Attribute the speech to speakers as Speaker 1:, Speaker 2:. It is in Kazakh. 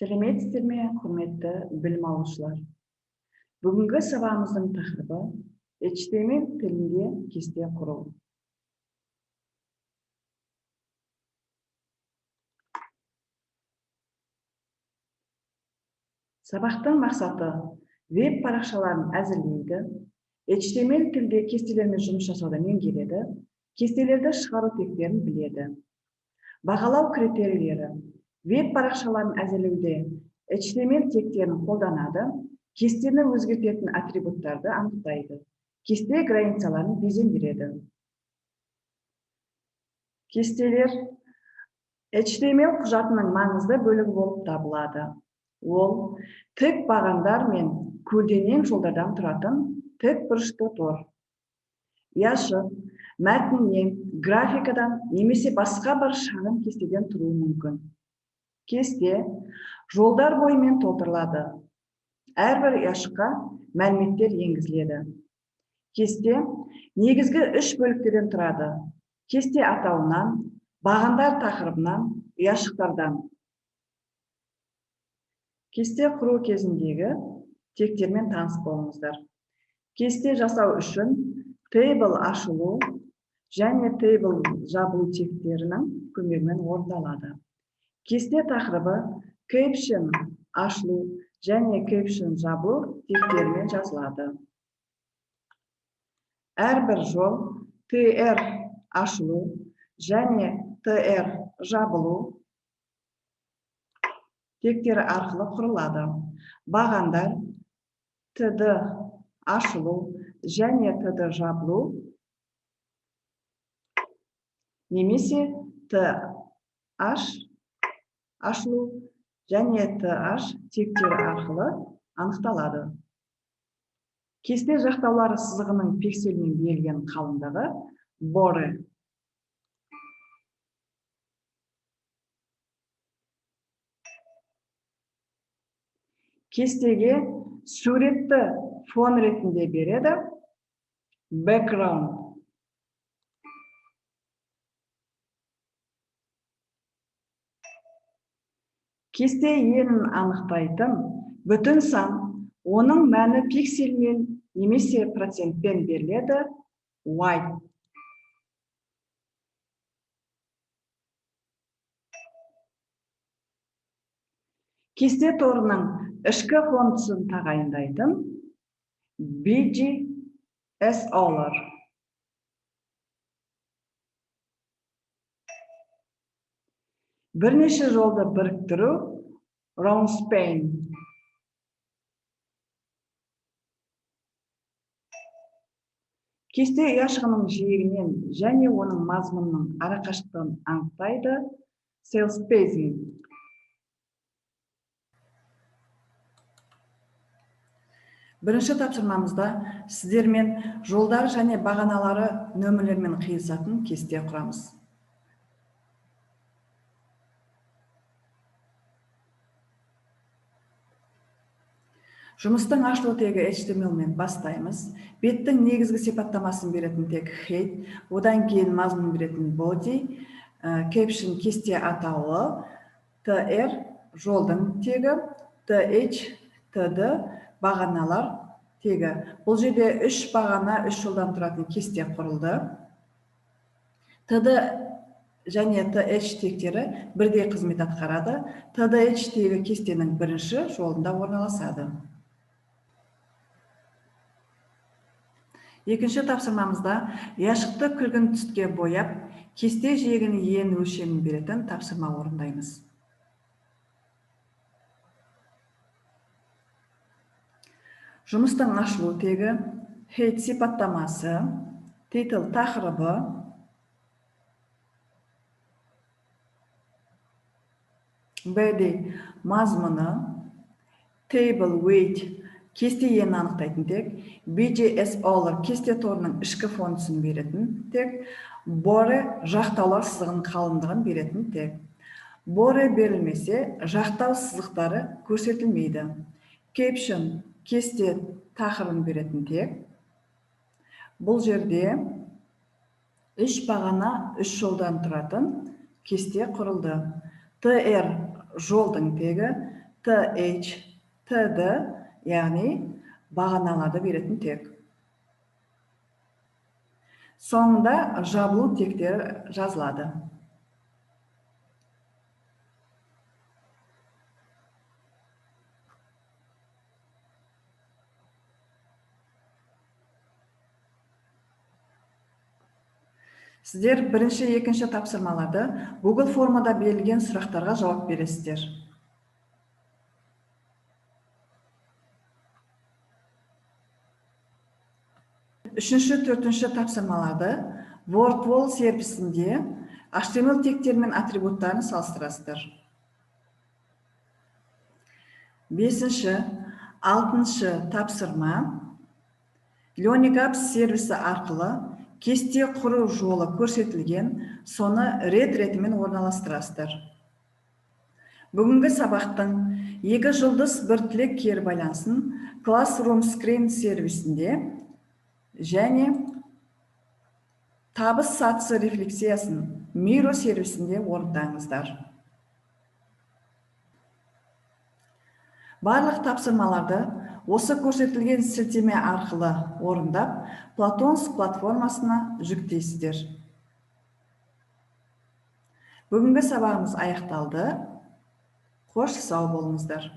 Speaker 1: Сәлеметсіздер ме, құрметті білім алушылар! Бүгінгі сабағымыздың тақырыбы HTML тілінде кесте құру. Сабақтың мақсаты: веб парақшаларын әзірлейді, HTML тілде кестелермен жұмыс жасауды меңгереді, кестелерді шығару тектерін біледі. Бағалау критерийлері: веб парақшаларын әзірлеуде HTML тектерін қолданады, кестені өзгертетін атрибуттарды анықтайды, кесте границаларын безендіреді. Кестелер HTML құжатының маңызды бөлігі болып табылады. Ол тік бағандар мен көлденең жолдардан тұратын тік бұрышты тор. Ұяшық мәтіннен, графикадан немесе басқа бір шағын кестеден тұруы мүмкін. Кесте жолдар бойымен толтырылады. Әрбір ұяшыққа мәліметтер енгізіледі. Кесте негізгі үш бөліктерден тұрады. Кесте атауынан, бағандар тақырыбынан, ұяшықтардан. Кесте құру кезіндегі тектермен таныс болыңыздар. Кесте жасау үшін table ашылу және table жабылу тектерінің көмегімен орындалады. Кесте тақырыбы caption ашылу және caption жабылу тектерімен жазылады. Әрбір жол tr ашылу және tr жабылу тектері арқылы құрылады. Бағандар td ашылу және td жабылу немесе th ашылу және th тектері арқылы анықталады. Кесте жақтаулары сызығының пикселмен берілген қалыңдығы border. Кестеге суретті фон ретінде береді background. Кесте енін анықтайтын бүтін сан, оның мәні пикселмен немесе процентпен беріледі white. Кесте торының ішкі фон түсін тағайындайтын BGSOLR. Бірнеше жолды біріктіру rowspan. Кесте ұяшығының жиегінен және оның мазмұнының арақашықтығын анықтайды cellspacing. Бірінші тапсырмамызда сіздермен жолдар және бағаналары нөмірлермен қиылысатын кесте құрамыз. Жұмыстың ашылу тегі HTML-мен бастаймыз. Беттің негізгі сипаттамасын беретін тег head, одан кейін мазмұн беретін body, caption кесте атауы, tr жолдың тегі, th, td бағаналар тегі. Бұл жерде үш бағана, үш жолдан тұратын кесте құрылды. Td және th тектері бірдей қызмет атқарады. Tdh тегі кестенің бірінші жолында орналасады. Екінші тапсырмамызда ұяшықты күлгін түске бояп, кесте жиегінің ен өлшемін беретін тапсырма орындаймыз. Жұмыстың ашылу тегі, head сипаттамасы, title тақырыбы, body мазмұны, table weight кесте енін анықтайтын тег, BGSOLR кесте торының ішкі фон түсін беретін тег, border жақтаулар сызығының қалыңдығын беретін тег. Border берілмесе, жақтау сызықтары көрсетілмейді. Caption кесте тақырыбын беретін тег. Бұл жерде үш бағана, үш жолдан тұратын кесте құрылды. TR жолдың тегі, TH, TD, яғни бағаналарды беретін тег. Соңында жабылу тегтері жазылады. Сіздер бірінші, екінші тапсырмаларды Google формада берілген сұрақтарға жауап бересіздер. Үшінші, төртінші тапсырмаларды WordWall сервисінде HTML тегтері мен атрибуттарын салыстырасыздар. Бесінші, алтыншы тапсырма LearningApps сервисі арқылы кесте құру жолы көрсетілген, соны рет-ретімен орналастырасыздар. Бүгінгі сабақтың 2 жұлдыз бір тілек кері байланысын Classroom Screen сервисінде және табыс сатысы рефлексиясын Miro сервисінде орындаңыздар. Барлық тапсырмаларды осы көрсетілген сілтеме арқылы орындап, Платонс платформасына жүктейсіздер. Бүгінгі сабағымыз аяқталды. Қош, сау болыңыздар.